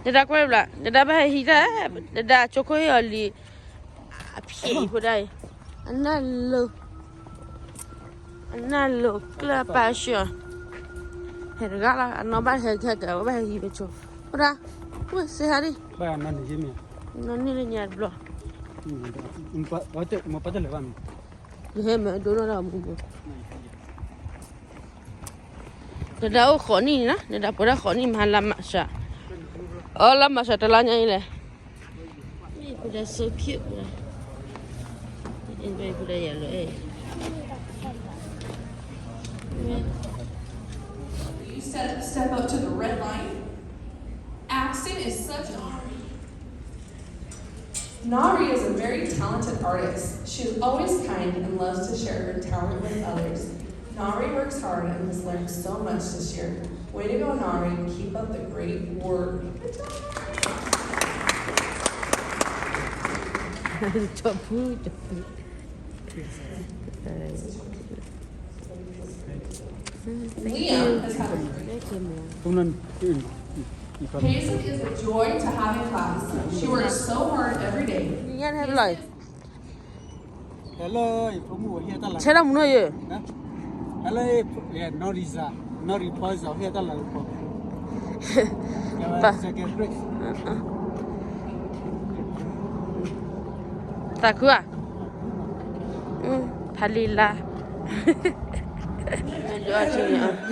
နဒါကွဲဘျီ နဒါဘၣ်ဟဲဟံးတၢ်, နဒါကၠိခိၣ်ဟ့ၣ်အီၤလံ, အဖျဲၣ်အံၤဖိဒၣ်အံၤ, အနၢ်လိၤ, အနၢ်လိၤကျၢၢ်ပာ်ဆှၢ, ဟဲတဂၤလီၤ အနီၢ်ဘၣ်ဟဲကဲကဲ အဝဲဘၣ်ဟဲဟံးဝဲကၠိ, ဖိဒၣ်, ဝဲစ့ဟါဒံ, နီၢ်န့ၢ်လၢညါတဘျီ, နဟဲမၤဒိနီၢ်ဒၣ်မူမူ နဒါအိၣ်ဃိးနံၣ်န့ၣ်နီၤ, နဒါပှဲၤဒၣ်ဃိးနံၣ်မး လါမးရှး, အလါမးရှးတလါညါအံၤလဲၣ်, ပဒၣ် so cute ပဒၣ်, ပဒၣ်ယၤလၢ You step, step up to the red line. Axton is such a Nari is a very talented artist. She is always kind and loves to share her talent with others. Nari works hard and has learned so much this year. Way to go, Nari. Keep up the great work. ညါန့ၣ်ဟဲဘျီ, ဆဲးလီၤမုၢ်နီၢ်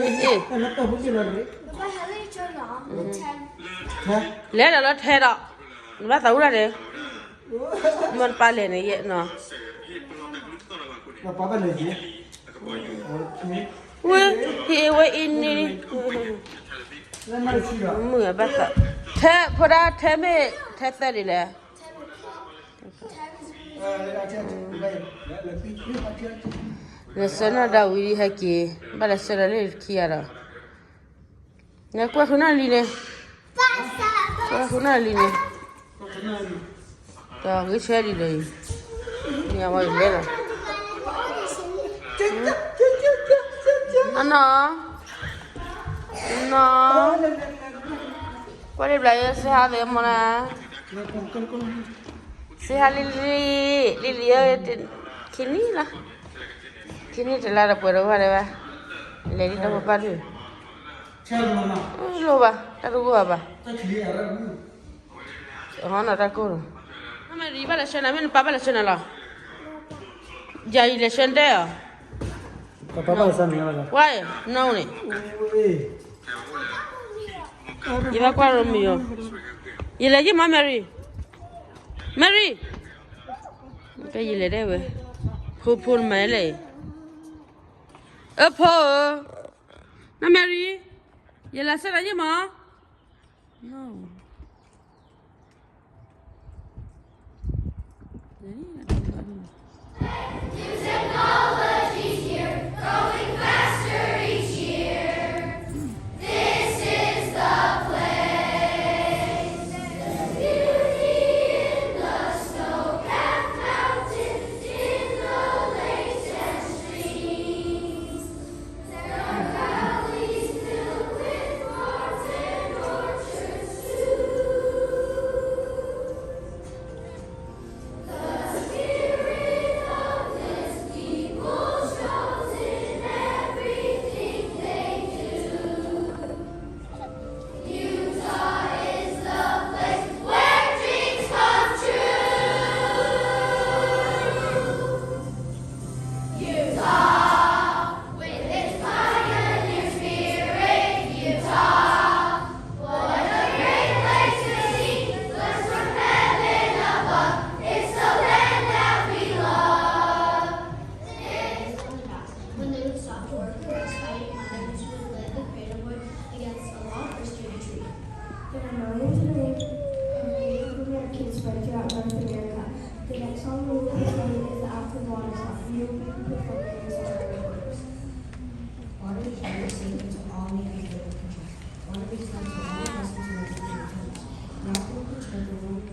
ယဲ, သးခုဧါ, ဖးလံလါ, လဲၤဒီးလီၤထဲဒီး, နဘၣ်သးဝံၣ်တၢ်န့ၣ်, မ့ၢ်ပၢ်လဲၤန့ၣ်ယဲနီၤ, ဝဲ, ဟ့ၣ်ဝဲအံၤန့ၣ်, မုာ်ဘၣ်သး, ထဲဖိဒၣ်ထဲမ့ၢ်, ထဲသၢဒ်လဲၣ်, လဲၤဆှၢနီၢ်ဒၣ်ဝံၤဟဲက့ၤ, ဘၣ်လဲၤဆှၢဒီးလၢခံဂၤဒီး နကွၢ်ဃုနၢ်လံန့ၣ်, ကွၢ်ဃုနၢ်လံန့ၣ်, ဒီးဂ့ၤဆၢဒံးဒီးအံၤ, မ့ၢ်အဝဲလဲၤလီၤ, အနီၢ်, နီၢ်, ကွၢ်လံဘျီယဲစ့ဟါသ့ၣ်မနၤ, စ့ဟါလံလံ, လံလံဧၢ, ခံနံၣ်လီၤ, ခံနံၣ်တလါဒီးပှဲၤဒီးဝဲဒၣ်ဘၣ်, လဲၤဒ်တၢ်ပပၢ်ဒုး, လိၣ်ဘၣ်, တၢ်တဂိၢ်ဘၣ်, ဟီနီၤတၢ်ကိၢ်လီၤ, မ့ၢ်နဘၣ်လဲၤဆှၢနၤ, မ့ၢ်နပၢ်ဘၣ်လဲၤဆှၢနၤလီၤ, ယၤယလဲၤဆှၢနတဲအီၤ, ဝါ, နီၢ်န့ၣ် ယဘၣ်ကွၢ်ရိမံၤ, ယလဲၤယံၢ်မး Mary, Mary, ကဲယလဲၤဒၣ်ဝဲ, ဖိဖိနမၤလဲၣ်, အဖိဧၢ, နီၢ် Mary, ယလဲၤဆှၢနၤယံၢ်မး, New technology's here, growing faster each year. This is the place. There's beauty in the snow-capped mountains, in the lakes and streams. There are valleys filled with farms and orchards too. The spirit of this people shows in everything they do. Utah is the place where dreams come true. Utah, with its pioneer spirit, Utah. What a great place to be, blessed from heaven above. It's the land that we love. When they would stop to work, the next night, my neighbors would light the Cradle Board against a long or sturdy tree. There are millions of names of Native Americans spread throughout North America. The next song we will be playing is the Alfred Water Song. We will be performing this on our recordings. Water is very sacred to all Native Americans. Water is tied to all of us into Native Americans. Now we will turn the room with the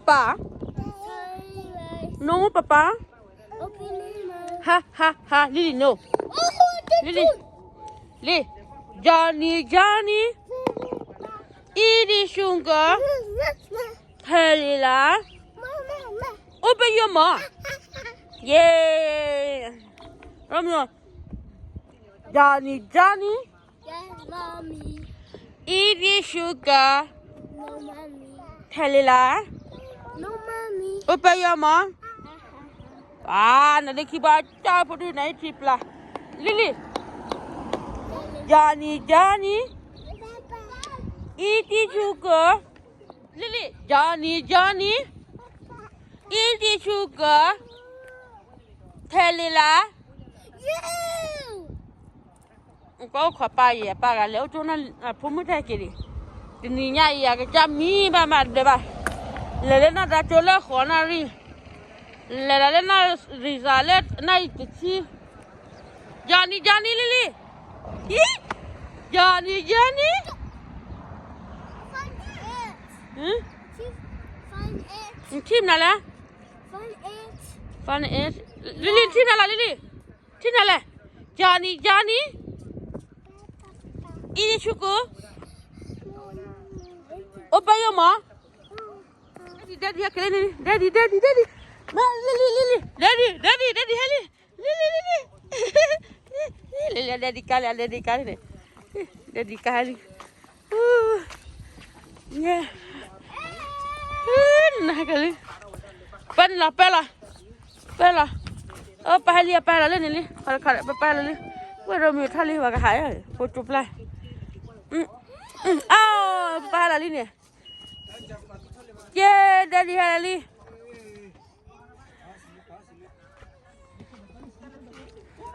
ပါ, no ပါပါ, ဟာ ဟာ ဟာ လီလီ no, လီလီ, လီ, Johnny Johnny, eating sugar, ထဲလဲၣ်လၢ, open your mouth, yeah, Romeo, Johnny Johnny, eating sugar, ထဲလဲၣ်လၢ, open your mouth, ပှၤ နဒ့ခံဘၣ်ကၠၢ်ဖိဒုးနအံၤထံပျၢ်, လီလီ, Johnny Johnny, eating sugar, လီလီ, Johnny Johnny, eating sugar, ထဲလဲၣ်လၢ, ကွၢ်အိၣ်ခိးပၢ်ယဲ ပၢ်ဂၤလဲၤအိၣ်ကၠိန့ၣ် အဖိမုၣ်ထဲက့ၤလံ, တနံၤညါအံၤ အကစၢ်မံဘၣ်မးတဘျဲဘၣ်, လဲၤလၢနတၢ်ကၠိလၢဃိးနၣ်ရံၣ်, လဲၤလၢနရံၣ်စၢ်လၢနအံၤတဆံ, Johnny Johnny လီလီ, အံၤ, Johnny Johnny, နထံၣ်မနုၤလဲၣ်, လီလီ နထံၣ်မနုၤလဲၣ် လီလီ, ထံၣ်မနုၤလဲၣ်, Johnny Johnny, eating sugar, open your mouth, daddy daddy ဟဲက့ၤလၢန့ၣ်, daddy daddy daddy, လီလီ လီလီ, daddy daddy daddy ဟဲလံ, လီလီ လီလီ, လီလီ daddy ကါလံ daddy ကါလံန့ၣ်, daddy ကါလံ, နကလံ, ပၢ်န့ၣ်လီၤ ပၢ်လီၤ, ပၢ်လီၤ, ပၢ်ဟဲလံ ပၢ်လီၤလၢန့ၣ်လံ, ပၢ်လီၤလံ, ဝဲရိမ့ၤထီၣ်လံ ပှၤကဟး, ဖိကၠိပျၢ်, အၢ ပၢ်လီၤလံန့ၣ်, ကဲ daddy ဟဲလံ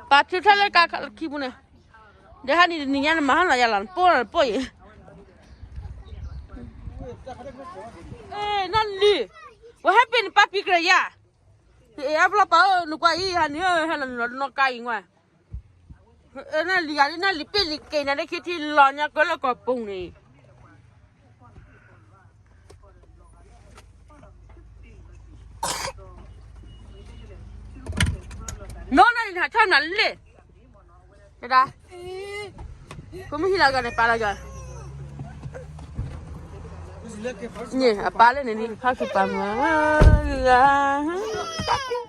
ပာ်ထုးထီၣ်လၢကါခံပူၤန့ၣ်, ဒီးဟါန့ၣ်တနံၤညါနမၤဟါလီၤယၤလီၤ နပိၢ်လီၤနပိၢ်အံၤ, နလံၤ, ဝဲဟဲပ့ၤနပၢ်ပံၤကြၢးယၤ, အ့ၣ် အဘျီပၢ်ဧၢ နကွၢ်အံၤ ဟါန့ၣ်ဧၢ ဟဲလီၤနလီၤနီၢ်ကါအံၤဝဲ, နလံၤဂၤဒ် နလံၤပ့ၤလံၤက့ၤနၤဒ်ခံထံလီၤညါကၢလၢကီၢ်ပူၤန့ၣ် နီၢ်နီၢ်န့ၣ် ဟးထီၣ်နၤလံ, တဒါ, ကမ့ၢ်ဟံးလီၤကီးန့ၣ် ပာ်လီၤကီး, န့ၣ် အပၢ်လၢန့ၣ်န့ၣ် ဖးစူၤပာ်မၤ,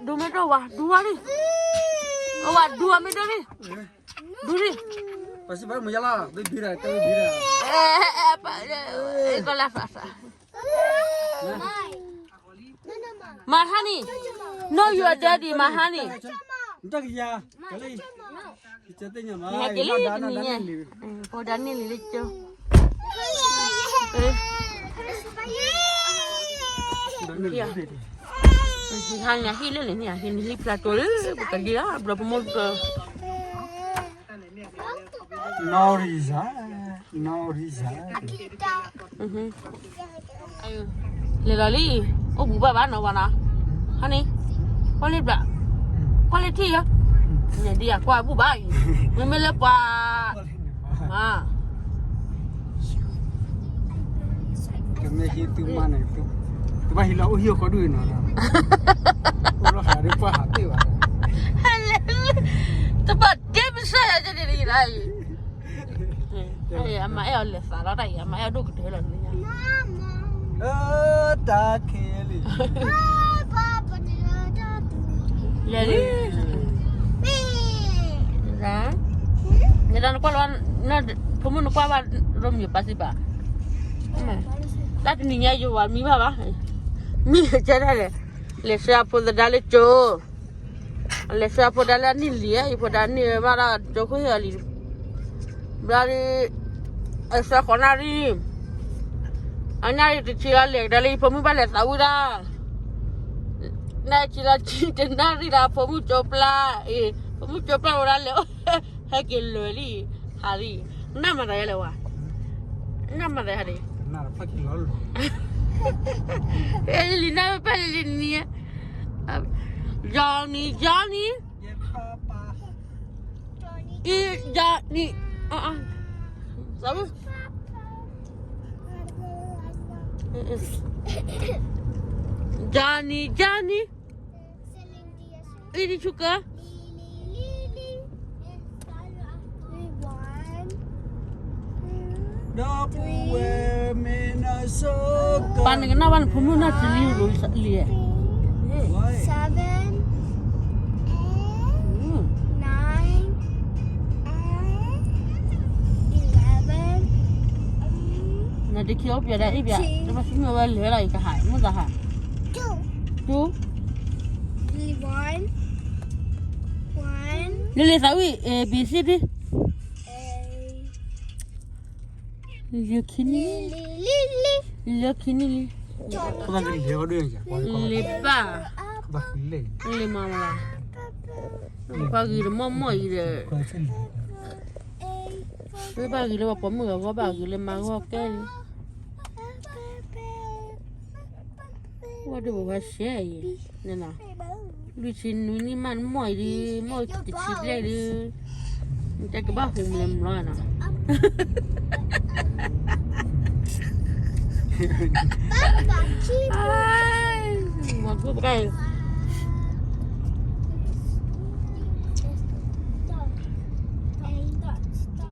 ဒူမ့ၢ်တဝါ ဒူဝါလံ, အဝါဒူဝါမ့ၢ်တလံ, ဒူလံ, ပစံးဘၣ်မုၢ်ယါလီၤ ဘ့ၣ်ဘံရၤ တၢ်ဘ့ၣ်ဘံရၤ, ကီၢ်လၢသးသး, မၤဟါန့ၣ်, နီၢ်ယွၤဒဲဒံး မၤဟါန့ၣ်, တကယၤ, ဟဲက့ၤလံတနံၤညါ, ဖိဒါန့ၢ်လံလၢကၠိ, ဟါန့ၣ်ဟံၣ်လၢန့ၣ်န့ၣ် ဟံၣ်န့ၣ်ဟံၣ်ဖျါကၠိလၢ ပကဒံလီၤ ဘျီပမိၢ်က နီၢ်ရံစၢ်, နီၢ်ရံစၢ်, လဲၤလီၤလံ, အိၣ်ဘူးဘၣ်ဘၣ်နီၤဝဲနီၤ, ဟါန့ၣ်, ကွၢ်လၢဘျး, ကွၢ်လၢထံၣ်ယီၤ, န့ၣ်ဒ်ယကွၢ်ဘူးဘၣ်အံၤ, မ့မ့ၢ်လၢပှၤ, မၤ ကမ့ၢ်ဟံးသုမါန့ၣ်, တဘၣ်ဟံးလီၤအိၣ်ဟံၣ်အဃီဒုၣ်နီၤ, အိၣ်လီၤဟးဒ်ပှၤဟးတ့ၢ်ဘၣ်, တဘၣ်တဲပစၢ်ယၤန့ၣ်တဂ့ၤဒၣ်အံၤ, အမၤအဲၣ်အီၤလဲၤသးလီၤတၢ်အံၤ အမၤအဲၣ်အီၤဒိၣ်ကတၢၢ်လီၤန့ၣ်, တၢ်ခဲလံ လဲၤလံ, နကွၢ်လီၤ, ဖိမုၣ် နကွၢ်ဘၣ် ရိမ့ၤပာ်စံးဘၣ်, တၢ်တနံၤညါယဝၤမံဘၣ်ဘၣ်, မံကဲဒၣ်လဲၣ်, လဲၤဆှၢအဖိသဒါလၢကၠိ, လဲၤဆှၢအဖိဒါလၢအနံၣ်လံ, ယဖိဒါန့ၢ်ဘၣ်ဒီးကၠိခိၣ်ဟ့ၣ်အီၤလံ, ဘျီဒီး အဆှၢဃိးနၣ်ရံၣ်, အနၣ်ရံၣ်တဆံလီၤ လဲၤကဒါလၢယဖိမုၣ်ဘၣ် လဲၤသးဝံၣ်ဒၣ်, နၣ်ရံၣ်တဆံလီၤ တနၣ်ရံၣ်ဒီး ဖိမုၣ်ကၠိပျၢ်, အ့ၣ် ဖိမုၣ်ကၠိပျၢ်ဝဲဒၣ်လဲၤ, ဟဲက့ၤလၢာ်လံ, ဟးလံ, နၢ်မၤသးယါလဲၣ်ဝဲ, နၢ်မၤသးယါန့ၣ်, လံနၢ်ပၢၢ်လံလံနံၤ, Johnny Johnny, Johnny, သးဝံၣ် အ့ၣ်, အ့ၣ်, Johnny, Johnny. အံၤဒ်ဆူကၢ ဒီပုၢ်ဝဲၢ်မ့ၢ်နဆိကမိၣ် ပၢ်နကနၣ်ဘၣ်နဖိမုၣ်နီၢ်ထံလံ လံ seven, nine, eleven, နတခံအိၣ်ပၠးဒၣ်အံၤပၠး တဘၣ်ဆိကမိၣ်ဝဲလဲၤလီၤ ယကဟး မုၢ်သးဟး two, one, one, လံလံသးဝံၣ် A B C D, လံခံနံၣ်, လံခံနံၣ်လံ, လံဘၣ်, လံမၤမၤလီၤ, ပှၤဂ့ၤတမီၢ်မီၢ်အံၤဒီး, လၢဘၣ်ဂ့ၤလၢပှၤပိာ်မုၣ်အဂီၢ် ဘၣ်ဂ့ၤလၢမါဂီၢ်ကဲလံ. ဝဲဒၣ်ပှၤရှဲအံၤ, လွံၢ်ဆံနွံနံၣ်မး နမီၢ်အံၤဒုး မီၢ်တဆံဘျဲၣ်ဒုး, နတဲကဘၣ်ဟူးမလဲၤမလီၤနီၤ. မၤကူပှဲၤ